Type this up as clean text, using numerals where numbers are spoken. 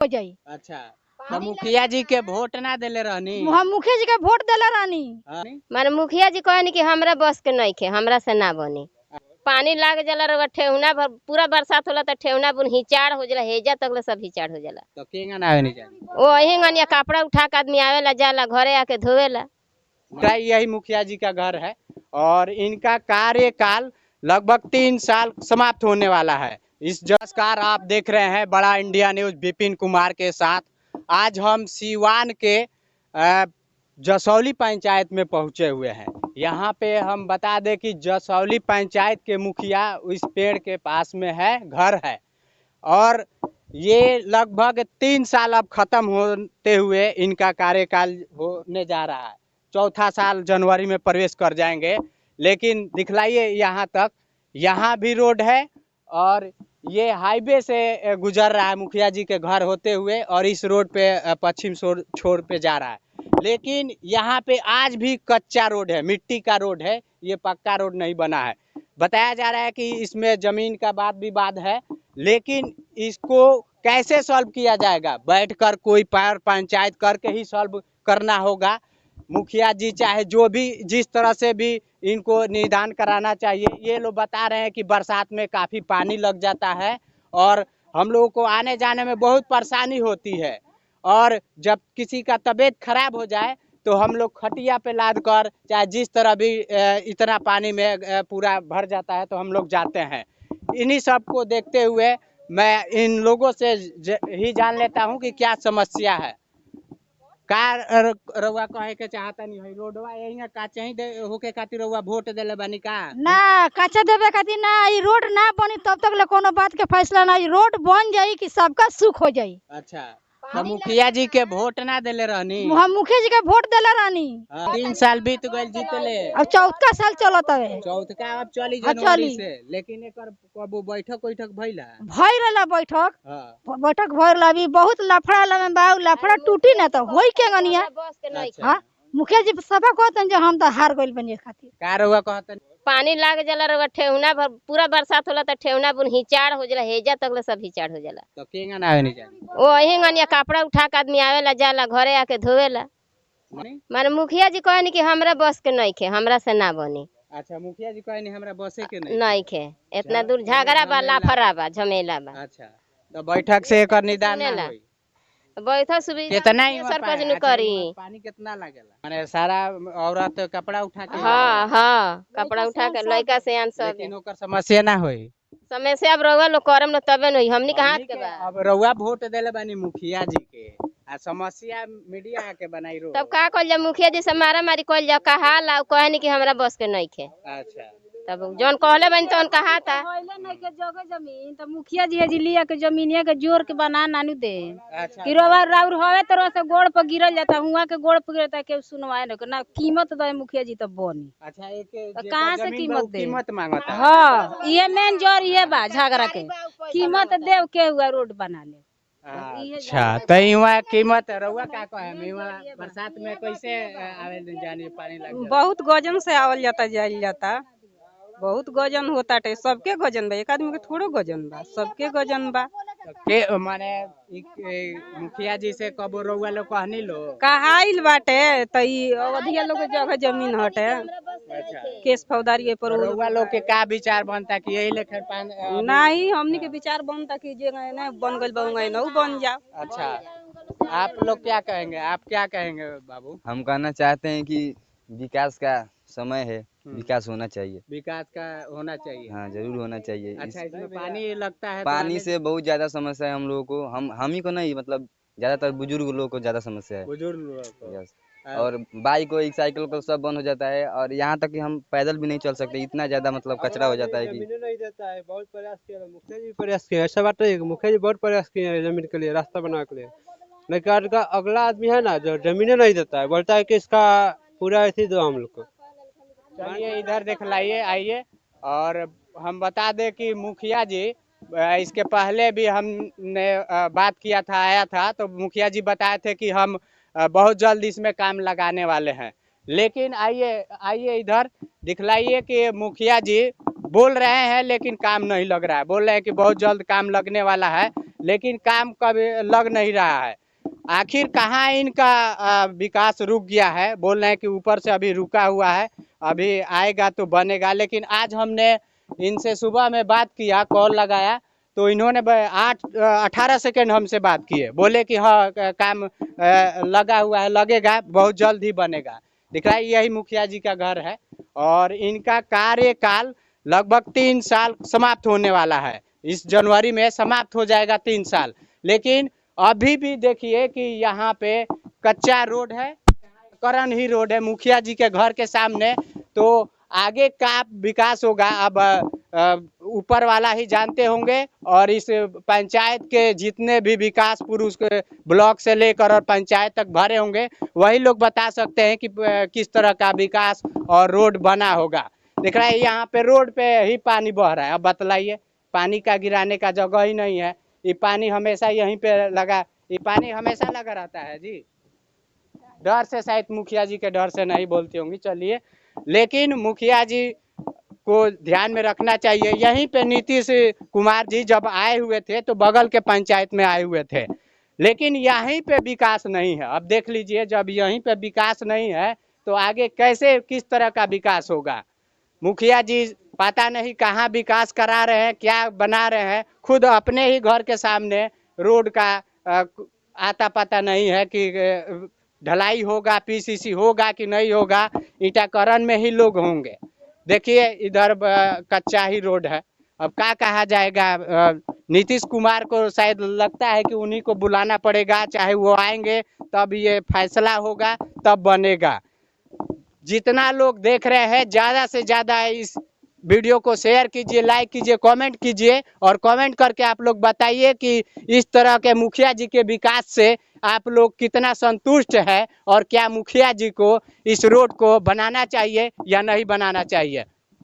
हो जाई। अच्छा, तो मुखिया जी के वोट ना देले रहनी? हम मुखिया जी के वोट देले रहनी। हाँ। माने मुखिया जी कहनी कि हमरा बस के नहीं खे, हमरा से ना बनी। पानी लाग जाला रउआ ठेहुना भर, पूरा बरसात होला त ठेहुना बुन हिचाड़ हो जाला, हेजा तक ले सब हिचाड़ हो जाला। तो केंगा ना आवे नहीं जाने? ओ अही गनिया कपड़ा उठा के आदमी आवेला जाला, घरे आके धोवेला। यही मुखिया जी का घर है और इनका कार्यकाल लगभग 3 साल समाप्त होने वाला है। इस नमस्कार, आप देख रहे हैं बड़ा इंडिया न्यूज विपिन कुमार के साथ। आज हम सीवान के जसौली पंचायत में पहुंचे हुए हैं। यहाँ पे हम बता दें कि जसौली पंचायत के मुखिया इस पेड़ के पास में है, घर है, और ये लगभग 3 साल अब खत्म होते हुए इनका कार्यकाल होने जा रहा है। चौथा साल जनवरी में प्रवेश कर जाएंगे। लेकिन दिखलाइए यहाँ तक, यहाँ भी रोड है और ये हाईवे से गुजर रहा है मुखिया जी के घर होते हुए, और इस रोड पे पश्चिम छोर पे जा रहा है। लेकिन यहाँ पे आज भी कच्चा रोड है, मिट्टी का रोड है, ये पक्का रोड नहीं बना है। बताया जा रहा है कि इसमें जमीन का बात विवाद है, लेकिन इसको कैसे सॉल्व किया जाएगा, बैठकर कोई पार पंचायत करके ही सॉल्व करना होगा। मुखिया जी चाहे जो भी जिस तरह से भी इनको निदान कराना चाहिए। ये लोग बता रहे हैं कि बरसात में काफ़ी पानी लग जाता है और हम लोगों को आने जाने में बहुत परेशानी होती है, और जब किसी का तबीयत खराब हो जाए तो हम लोग खटिया पे लाद कर चाहे जिस तरह भी इतना पानी में पूरा भर जाता है तो हम लोग जाते हैं। इन्हीं सब को देखते हुए मैं इन लोगों से ही जान लेता हूँ कि क्या समस्या है। का रउआ कहे के चाहता नहीं है, रोडवा यही का चाही दे होके खातिर रउआ वोट देले बानी का? ना काचा देवे खातिर ना, ई रोड ना बनी तब तक ले कोनो बात के फैसला ना। ई रोड बन जाई कि सबका सुख हो जाई। अच्छा, तो मुखिया जी के वोट ना देले रहनी? हम मुखिया जी के वोट देले रहनी। हाँ, 3 साल बीत गइल जीतले, अब चौथा साल चलत हवे। चौथा अब चली हाँ, जनवरी चली। से। लेकिन एकर कबो बैठक उठक भइला? भई रहला बैठक। हाँ। बैठक भई रहला, अभी बहुत लफड़ा लमे बा, उ लफड़ा टूटी ना तो होई के गनिया। बस के नहीं। अच्छा। हाँ, मुखिया जी सभा कहतन जे हम तो हार गइल बनी खातिर। का रउआ कहतन? पानी लाग जाला रउआ ठेहुना भर, पूरा बरसात होला त ठेहुना बुन हिचाड़ हो जाला, हेजा तक ले सब हिचाड़ हो जाला। तो केंगा ना आवे नहीं जाने? ओ अही गनिया कपड़ा उठा के आदमी आवेला जाला, घरे आके धोवेला। माने मुखिया जी कहनी कि हमरा बस के नहीं खे, हमरा से ना बनी। अच्छा, मुखिया जी कहनी हमरा बसे के नहीं नहीं खे, इतना दूर झगड़ा बा, लाफड़ा बा, झमेला बा। अच्छा, तो बैठक से एकर निदान ना सुनेला। होई। बैठक सुविधा कितना ही सरपंच नु करी। पानी कितना लागेला? माने सारा औरत कपड़ा उठा के। हाँ हाँ, कपड़ा उठा के लड़का से सब। लेकिन ओकर समस्या ना होई। समस्या अब रउआ लोग करम न तबे न होई, हमनी के हाथ के बा। अब रउआ वोट देले बानी मुखिया जी के, आ समस्या मीडिया के बनाई रो। तब का कइल जा, मुखिया जी से मारा मारी कइल जा, कहा ला कहनी कि हमरा बस के नहीं खे। अच्छा, तब जौन कहले बानी तौन कहा था। पहिले नहीं के जगह जमीन तो मुखिया जी जी लिया के जमीनिया के जोर के बना नानू दे। अच्छा, कि रोवा राउर हवे तो से गोड़ पर गिरल जाता, हुआ के गोड़ पर गिरता, केहू सुनवाए न ना कीमत दे मुखिया जी तब बनी। अच्छा, एक तो कहाँ से कीमत दे? कीमत मांगता। हाँ, ये मेन जोर ये बा झगड़ा के, कीमत देव के हुआ रोड बना ले। अच्छा, तो इहाँ कीमत रउआ का कहे, इहाँ बरसात में कैसे आवे जाने पानी लग जाला? बहुत गजन से आवल जाता जाइल जाता, बहुत गजन होता टे, सबके गजन बा, एक आदमी के थोड़ो गजन बा, सबके गजन बा। तो के माने मुखिया जी से कबो रउआ लोग कहनी लो? कहाइल बाटे त ई अवधिया लोग के जगह जमीन हटे। अच्छा, केस फौजदारी पर तो रउआ लोग के का विचार बनता कि यही लेखन पान नहीं, हमनी के विचार बनता कि जे ना बन गइल बा उंगा ना बन जाओ। अच्छा, आप लोग क्या कहेंगे, आप क्या कहेंगे बाबू? हम कहना चाहते हैं कि विकास का समय है, विकास होना चाहिए। विकास का होना चाहिए। हाँ, जरूर होना चाहिए। अच्छा, इसमें पानी लगता है? पानी से बहुत ज्यादा समस्या है हम लोगों को, हम ही को नहीं, मतलब ज्यादातर बुजुर्ग लोगों को ज्यादा समस्या है। बुजुर्ग लोगों को। यस। और बाइक और साइकिल को सब बंद हो जाता है, और यहाँ तक कि हम पैदल भी नहीं चल सकते, इतना ज्यादा मतलब कचरा हो जाता है कि जमीन नहीं देता है। बहुत प्रयास किया मुखिया जी, प्रयास किया, ऐसा बात नहीं है, मुखिया जी बहुत प्रयास किए हैं जमीन के लिए, रास्ता बनाने के लिए, लेकिन अगला आदमी है ना जो जमीने नहीं देता है, बोलता है कि इसका पूरा ऐसे दो हम लोग को। चलिए इधर दिखलाइए, आइए। और हम बता दें कि मुखिया जी इसके पहले भी हमने बात किया था, आया था, तो मुखिया जी बताए थे कि हम बहुत जल्द इसमें काम लगाने वाले हैं। लेकिन आइए आइए इधर दिखलाइए कि मुखिया जी बोल रहे हैं लेकिन काम नहीं लग रहा है। बोल रहे हैं कि बहुत जल्द काम लगने वाला है, लेकिन काम कभी लग नहीं रहा है। आखिर कहाँ इनका विकास रुक गया है? बोल रहे हैं कि ऊपर से अभी रुका हुआ है, अभी आएगा तो बनेगा। लेकिन आज हमने इनसे सुबह में बात किया, कॉल लगाया, तो इन्होंने 8-18 सेकेंड हमसे बात किए। बोले कि हाँ काम लगा हुआ है, लगेगा, बहुत जल्द ही बनेगा। दिख रहा है यही मुखिया जी का घर है और इनका कार्यकाल लगभग 3 साल समाप्त होने वाला है। इस जनवरी में समाप्त हो जाएगा 3 साल। लेकिन अभी भी देखिए कि यहाँ पे कच्चा रोड है, करण ही रोड है मुखिया जी के घर के सामने। तो आगे का विकास होगा अब ऊपर वाला ही जानते होंगे। और इस पंचायत के जितने भी विकास पुरुष के ब्लॉक से लेकर और पंचायत तक भरे होंगे, वही लोग बता सकते हैं कि किस तरह का विकास और रोड बना होगा। देख रहा है यहाँ पे रोड पे ही पानी बह रहा है। अब बतलाइए, पानी का गिराने का जगह ही नहीं है। ये पानी हमेशा यहीं पे लगा, ये पानी हमेशा लगा रहता है जी। डर से शायद मुखिया जी के डर से नहीं बोलती होंगी, चलिए। लेकिन मुखिया जी को ध्यान में रखना चाहिए। यहीं पे नीतीश कुमार जी जब आए हुए थे तो बगल के पंचायत में आए हुए थे, लेकिन यहीं पे विकास नहीं है। अब देख लीजिए, जब यहीं पे विकास नहीं है तो आगे कैसे किस तरह का विकास होगा? मुखिया जी पता नहीं कहाँ विकास करा रहे हैं, क्या बना रहे हैं। खुद अपने ही घर के सामने रोड का आता पता नहीं है कि ढलाई होगा, पीसीसी होगा कि नहीं होगा। ईटाकरण में ही लोग होंगे। देखिए इधर कच्चा ही रोड है। अब क्या कहा जाएगा? नीतीश कुमार को शायद लगता है कि उन्हीं को बुलाना पड़ेगा, चाहे वो आएंगे तब ये फैसला होगा, तब बनेगा। जितना लोग देख रहे हैं ज़्यादा से ज़्यादा इस वीडियो को शेयर कीजिए, लाइक कीजिए, कमेंट कीजिए और कमेंट करके आप लोग बताइए कि इस तरह के मुखिया जी के विकास से आप लोग कितना संतुष्ट है और क्या मुखिया जी को इस रोड को बनाना चाहिए या नहीं बनाना चाहिए।